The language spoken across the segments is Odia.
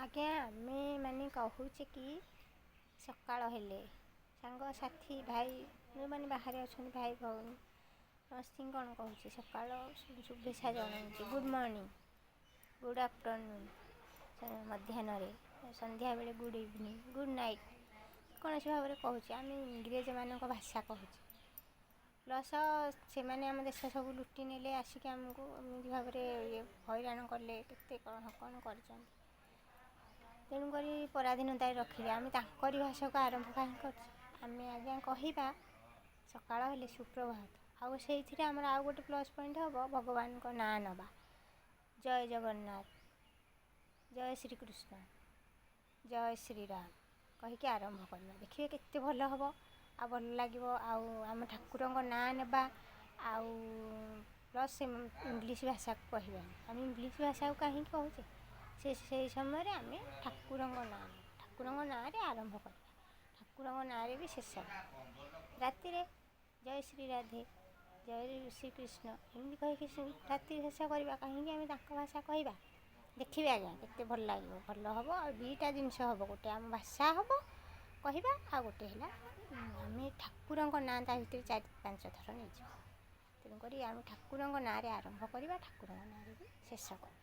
ଆଜ୍ଞା, ଆମେ ମାନେ କହୁଛେ କି ସକାଳ ହେଲେ ସାଙ୍ଗସାଥି ଭାଇ ଯେଉଁମାନେ ବାହାରେ ଅଛନ୍ତି, ଭାଇ ଭଉଣୀ ସମସ୍ତଙ୍କୁ କ'ଣ କହୁଛେ? ସକାଳ ଶୁଭେଚ୍ଛା ଜଣାଉଛି, ଗୁଡ଼୍ ମର୍ଣ୍ଣିଂ, ଗୁଡ଼୍ ଆଫ୍ଟରନୁନ୍ ମଧ୍ୟାହ୍ନରେ, ସନ୍ଧ୍ୟାବେଳେ ଗୁଡ଼୍ ଇଭିନିଂ, ଗୁଡ଼୍ ନାଇଟ୍, କୌଣସି ଭାବରେ କହୁଛେ। ଆମେ ଇଂରେଜମାନଙ୍କ ଭାଷା କହୁଛେ। ପ୍ଲସ୍ ସେମାନେ ଆମ ଦେଶ ସବୁ ଲୁଟି ନେଲେ, ଆସିକି ଆମକୁ ଏମିତି ଭାବରେ ଇଏ ହଇରାଣ କଲେ, କେତେ କ'ଣ କ'ଣ କରିଛନ୍ତି। ତେଣୁକରି ପରାଧୀନତାରେ ରଖିଲେ। ଆମେ ତାଙ୍କରି ଭାଷାକୁ ଆରମ୍ଭ କାହିଁ କରୁଛୁ? ଆମେ ଆଜ୍ଞା କହିବା ସକାଳ ହେଲେ ସୁପ୍ରଭାତ। ଆଉ ସେଇଥିରେ ଆମର ଆଉ ଗୋଟେ ପ୍ଲସ୍ ପଏଣ୍ଟ ହେବ, ଭଗବାନଙ୍କ ନାଁ ନେବା, ଜୟ ଜଗନ୍ନାଥ, ଜୟ ଶ୍ରୀକୃଷ୍ଣ, ଜୟ ଶ୍ରୀରାମ କହିକି ଆରମ୍ଭ କରିବା। ଦେଖିବେ କେତେ ଭଲ ହେବ ଆଉ ଭଲ ଲାଗିବ। ଆଉ ଆମ ଠାକୁରଙ୍କ ନାଁ ନେବା ଆଉ ପ୍ଲସ୍ ଇଂଲିଶ ଭାଷାକୁ କହିବାନି। ଆମେ ଇଂଲିଶ ଭାଷାକୁ କାହିଁକି କହୁଛେ? ସେ ସେଇ ସମୟରେ ଆମେ ଠାକୁରଙ୍କ ନାଁ, ଠାକୁରଙ୍କ ନାଁରେ ଆରମ୍ଭ କରିବା, ଠାକୁରଙ୍କ ନାଁରେ ବି ଶେଷ। ରାତିରେ ଜୟ ଶ୍ରୀ ରାଧେ, ଜୟ ଶ୍ରୀକୃଷ୍ଣ ଏମିତି କହିକି ରାତି ଶେଷ କରିବା। କାହିଁକି ଆମେ ତାଙ୍କ ଭାଷା କହିବା? ଦେଖିବେ ଆଜ୍ଞା, କେତେ ଭଲ ଲାଗିବ, ଭଲ ହେବ। ଆଉ ଦୁଇଟା ଜିନିଷ ହେବ, ଗୋଟେ ଆମ ଭାଷା ହେବ କହିବା, ଆଉ ଗୋଟେ ହେଲା ଆମେ ଠାକୁରଙ୍କ ନାଁ ତା ଭିତରେ ଚାରି ପାଞ୍ଚ ଥର ନେଇଯିବା। ତେଣୁକରି ଆମେ ଠାକୁରଙ୍କ ନାଁରେ ଆରମ୍ଭ କରିବା, ଠାକୁରଙ୍କ ନାଁରେ ବି ଶେଷ କରିବା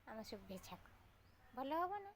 ଆମ ଶୁଭେଚ୍ଛାକୁ। ଭଲ ହେବ ନା?